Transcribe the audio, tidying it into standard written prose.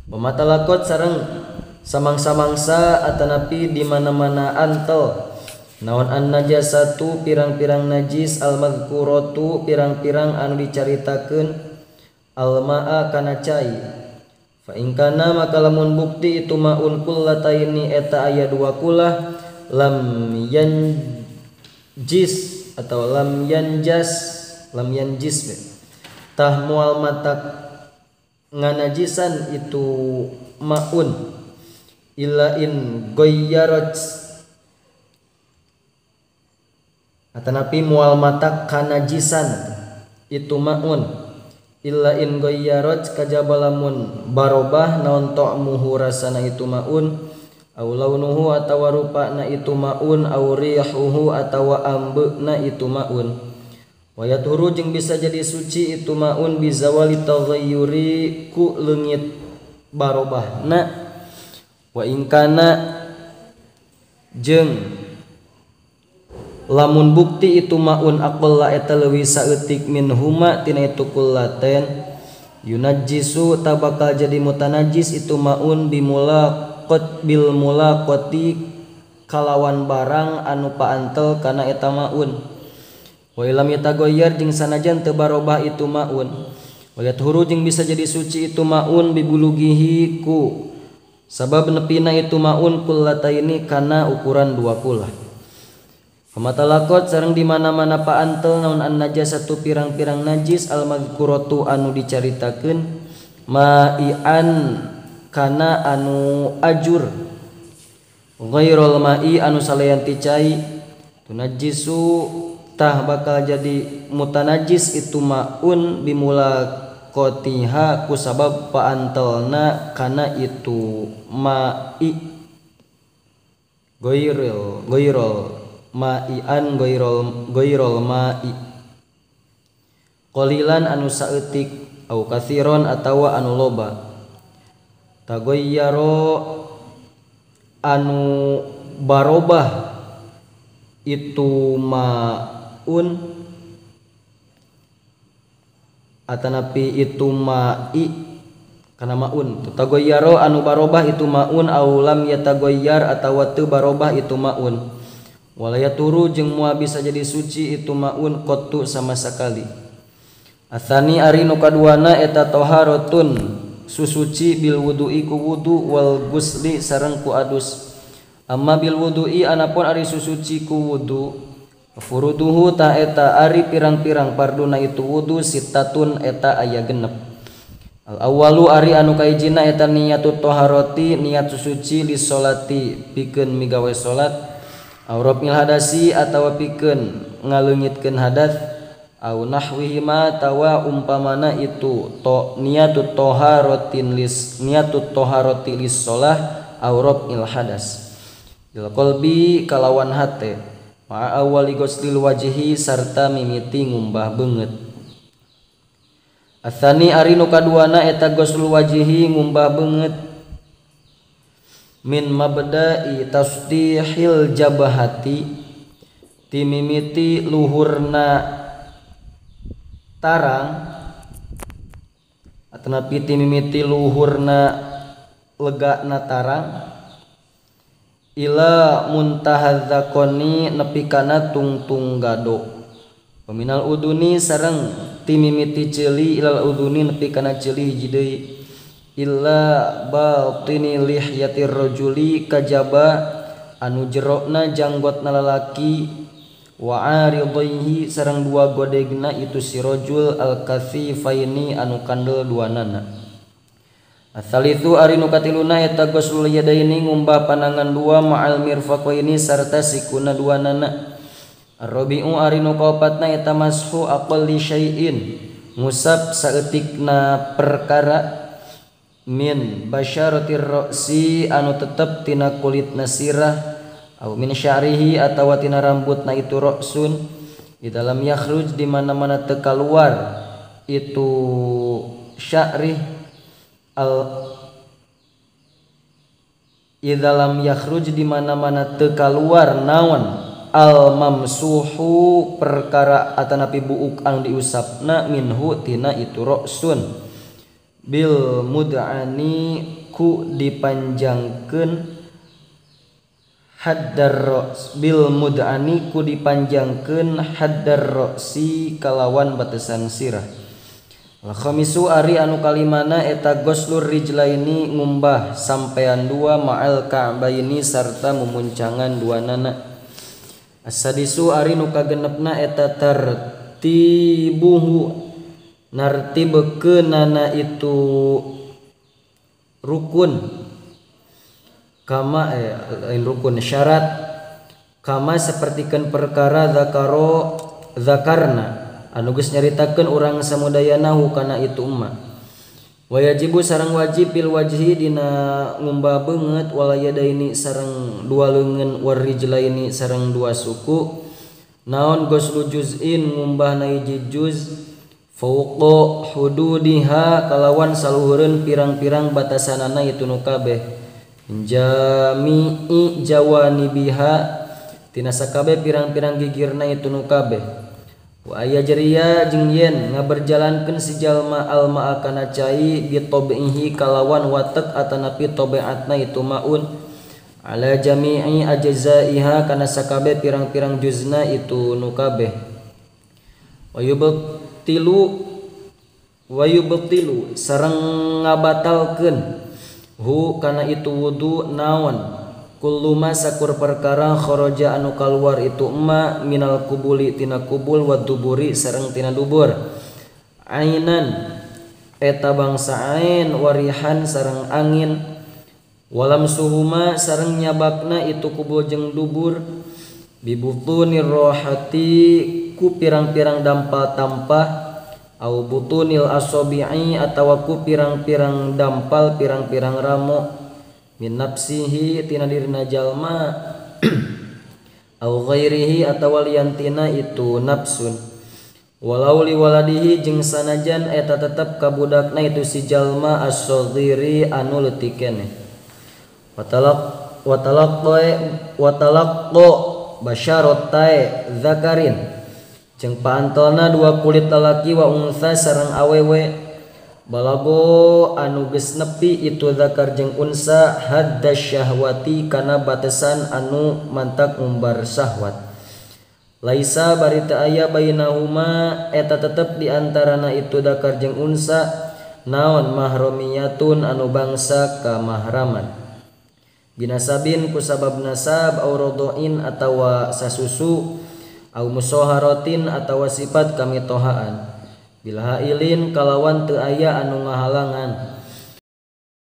Pematalakot sareng samangsa-mangsa atanapi di mana-mana antel naon an najasatu pirang-pirang najis al mazkuratu pirang-pirang anu dicaritakeun al maa kana cai fa in kana maka lamun bukti itu maun kullataini eta aya dua kulah lam yanjis atau lam yanjas lam yanjis tah moal matak nganajisan itu maun illa in goyyarat atanapi mual mata kanajisan itu maun illa in goyyarat kajaba lamun barobah naon ta'muhu rasana itu maun aw launuhu atawa rupana itu maun aw rihuhu atawa ambeuna itu maun wa yaturu jeung bisa jadi suci itu maun bizawali taghayyuri ku leungit barobahna wa in kana jeung lamun bukti itu maun aqalla eta leuwih saeutik min huma tina itu kullaten yunajjisu tabakal jadi mutanajjis itu maun bimulaqat bil mulaqati kalawan barang anu paantel kana eta maun wa ilam yatagoyyar jeung sanajan teu barobah itu maun wa yathuru jeung bisa jadi suci itu maun bibulugihi ku sabab nepina itu maun kullataini kana ukuran dua kulah. Pamatalakot sareng di mana-mana paantel naon an najasatu pirang-pirang najis al mazkuratu anu dicaritakeun ma'ian kana anu ajur ghairul ma'i anu salayan ti cai tunajisu tah bakal jadi mutanajis itu maun bimula kotiha ku sabab paantelna kana itu ma'i goirul goirul ma'ian goirul goirul ma'i qalilan anu saeutik au katsiron atawa anu loba tagoyyaro anu barobah itu maun atanapi itu ma'i kana maun tagoyyaro anu barobah itu maun au lam yatagoyyar atawa teu barobah itu maun walaya turu jeung moal bisa jadi suci itu maun qattu sama sekali. Atsani ari nu kaduana eta taharatun susuci bil wudu'i ku wudu wal gusli sareng ku adus. Amma bil wudu'i anapun ari susuci ku wudu furuduhu ta eta ari pirang-pirang parduna itu wudu sitatun eta aya genep. Al awalu ari anu kahijina eta niatut taharati niat susuci li sholati pikeun migawe salat aw rafil hadasi atawa pikeun ngaleungitkeun hadas aw nahwihima tawa umpamana itu to niatut taharatin lis niatut taharati lis shalah aw rafil hadas bil qalbi kalawan hate ma'a awali ghuslil wajhi sarta mimiti ngumbah beungeut. Atsani ari nu kaduana eta ghuslul wajhi ngumbah beungeut min mabda'i tasdihil jabahati timimiti luhurna tarang atanapi timimiti luhurna legana tarang ila muntahadzakoni nepi kana tungtung gado peminal uduni sareng timimiti ceuli ilal uduni nepi kana ceuli hiji deui illa batini lihyatir rajuli kajaba anu jerokna janggotna lalaki wa aridaihi sareng dua godegna itu si rajul al kathifaini anu kandel duanana. Atsalitsu ari nu katiluna eta ghuslul yadaini ngumbah panangan dua ma'al mirfaqaini sarta sikuna duanana. Arrabi'u ari nu kaopatna eta mashu aqalli syai'in ngusap saeutikna perkara min basyaratir ra'si anu tetep tina kulitna sirah au min sya'rihi atawa tina rambutna itu ra'sun di dalam yakhruj di mana-mana teu kaluar itu sya'rih al idalam yakhruj di mana-mana teu kaluar naon al mamsuhu perkara atanapi buuk anu diusapna minhu tina itu ra'sun bil mud'ani ku dipanjangkeun haddar ra's bil mud'ani ku dipanjangkeun haddar ra'si kalawan batesan sirah. Al khamisu ari anu kalimana eta ghuslur rijlaini ngumbah sampean dua ma'al ka'baini sarta mumuncangan dua nana. As-sadisu ari nu kagenepna eta tartibuhu nartibekeunana itu rukun kama lain rukun syarat kama sapertikeun perkara zakaro zakarna anu geus nyaritakeun urang samudayana kana itu umma. Wajibu sareng wajib bil wajhi dina ngumbah beungeut wal yadaini sareng dua leungeun war rijlaini sareng dua suku naon ghuslu juz'in ngumbahna hiji juz fauqa hududiha kalawan saluhureun pirang-pirang batasanana itu nu kabeh jami'i jawanibiha tina sakabeh pirang-pirang gigirna itu nu kabeh. Wa aya jariya jeung yen ngaberjalankeun si jalma almaa kana cai bi tabihi kalawan watek atanapi tabiatna itu maun ala jami'i ajzaiha kana sakabeh pirang-pirang juzna itu nu kabeh. Wa yubtilu sareng ngabatalkeun hu kana itu wudu naon kullu ma sakur perkara kharaja anu kaluar itu emma minal kubuli tina kubul wa duburi sareng tina dubur ainan eta bangsa ain warihan sareng angin walam suhuma sareng nyabakna itu kubul jeung dubur bibutunir rohati ku pirang-pirang dampal tampah au butunil asobi'i atawa ku pirang-pirang dampal pirang-pirang ramo min nafsihi tina dirina jalma au ghairihi atawa liantina itu nafsun walau liwaladihi jeung sanajan eta tetep ka budakna itu si jalma as-saghiri anu leutik keneh. Watalaqqa basyarotai zakarin jeung paantolna dua kulit lalaki wa unsa sareng awewe balago anu geus nepi itu zakar jeung unsa hadda syahwati kana batesan anu mantak ngumbar syahwat laisa bari teu aya bainahuma eta tetep di antarana itu zakar jeung unsa naon mahromiyatun anu bangsa kamahraman binasabin ku sabab nasab au rodoin atawa sasusu au musoharotin atawa sifat kamitohaan bila hailin kalawan teu aya anu ngahalangan.